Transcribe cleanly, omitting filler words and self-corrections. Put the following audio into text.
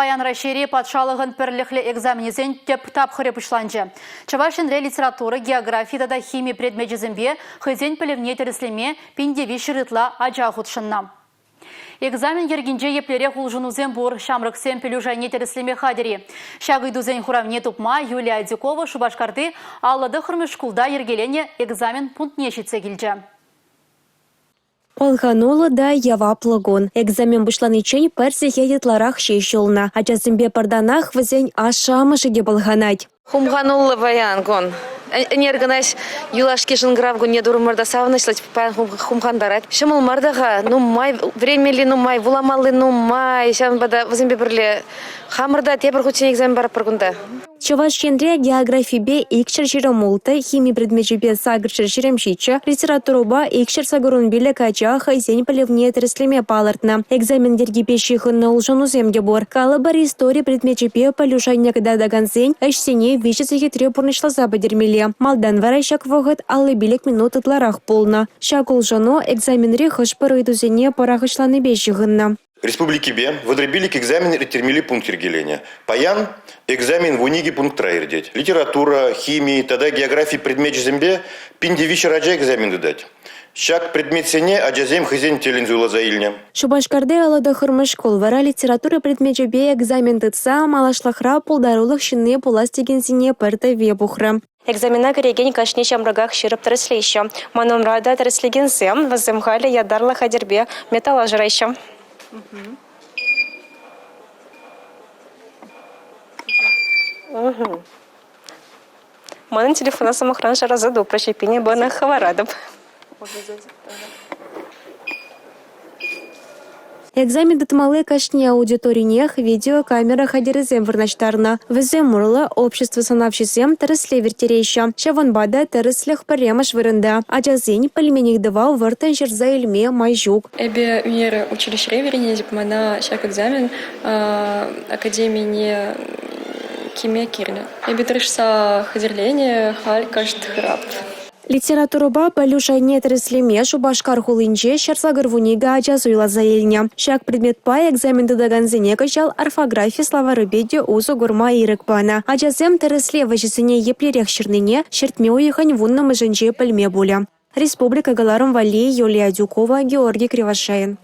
Паян Раҫҫейре патшалӑхӑн пӗрлӗхлӗ экзаменӗсен тӗп тапхӑрӗ пуҫланчӗ. Чӑваш Енре литература, географи тата хими предмечӗсемпе хӑйсен пӗлӗвне тӗрӗслеме 1300 ытла ача хутшӑннӑ. Экзамен йӗркинче еплерех улшӑнусем пур, ҫамрӑксем пӗлӳ шайне тӗрӗслеме хатӗр-и? Ҫак ыйтусен хуравне тупма Юлия Адюкова Шупашкарти 59-мӗш шкулта йӗркеленӗ экзамен пунктне ҫитсе килчӗ. Пӑлхануллӑ та яваплӑ кун. Экзамен пуҫланиччен пӗр сехет ытларах ҫеҫ юлнӑ. Ачасемпе пӗртанах вӗсен ашшӗ-амӑшӗ те пӑлханать. Хумхануллӑ паян кун. Ӗнер кӑна юлашки шӑнкӑрав кунне турӑмӑр та савӑнӑҫлӑ паян хумхантарать. Ҫӑмӑл мар та-ха, нумай вӗренмелли нумай, вуламалли нумай. Ҫавӑнпа та вӗсемпе пӗрле хамӑр та тепӗр хутчен экзамен паратпӑр кунта. Чӑваш Енре географипе 226, хими предмечӗпе 827, литературӑпа 285 ача хӑйсен пӗлӗвне тӗрӗслеме палӑртнӑ. Экзамен йӗркипе ҫыхӑннӑ улшӑнусем те пур. Калӑпӑр, истори предмечӗпе пӗлӳ шайне кӑтартакансен ӗҫсене 3 сехетре пурнӑҫласа пӗтермелле. Малтан вара ҫак вӑхӑт 55 минут ытларах пулнӑ. Ҫак улшӑну экзаменри хӑш-пӗр ыйтусене пӑрахӑҫланипе ҫыхӑннӑ. Республикипе 35 экзамен ирттермелли пункт йӗркеленӗ. Паян экзамен 12 пунктра иртет. Литература, хими тата географи предмечӗсемпе 1300 ача экзамен тытать. Ҫак предметсене ачасем хӑйсен тӗллӗн суйласа илнӗ. Шупашкарти 59 шкул вара литература предмечӗпе экзамен тытса малашлӑхра пултарулӑх ҫынни пулас текенсене пӗр тӗве пухрӗ. Экзамена кӗрекен кашни ҫамрӑках ҫирӗп тӗрӗслеҫҫӗ. Ман умра та тӗрӗслекенсем, вӗсем халӗ ятарлӑ хатӗрпе металла шыраҫҫӗ. Манӑн телефона сӑмахран шыраса тупрӗҫ, эппин эпӗ ӑна хӑваратӑп. Экзамен тытмалли кашни аудиторинех видеокамера хатӗрӗсем вырнаҫтарнӑ. Вӗсем урлӑ общество сӑнавҫисем тӗрӗслев ирттереҫҫӗ. Ҫавӑнпа та тӗрӗслӗх пӗрремӗш вырӑнта. Ачасен пӗлмен ыйтӑва вӑрттӑн ҫырса илме май ҫук. Эпӗ ӳнер училищӗре вӗренетӗп. Мана ҫак экзамен академине кӗме кирлӗ. Эпӗ тӑрӑшса хатӗрленӗ, халь кӑшт хӑрап. Литературӑпа пӗлӳ шайне тӗрӗслеме Шупашкар хулинче 182 ача суйласа илнӗ. Ҫак предметпа экзамен тытакансене кӑҫал орфографи словарӗпе те усӑ курма ирӗк панӑ. Ачасем тӗрӗслев ӗҫӗсене еплерех ҫырнине ҫӗртме уйӑхӗн 10-мӗшӗнче пӗлме пулӗ. Республика кӑларӑм валли Юлия Адюкова, Георгий Кривошеин.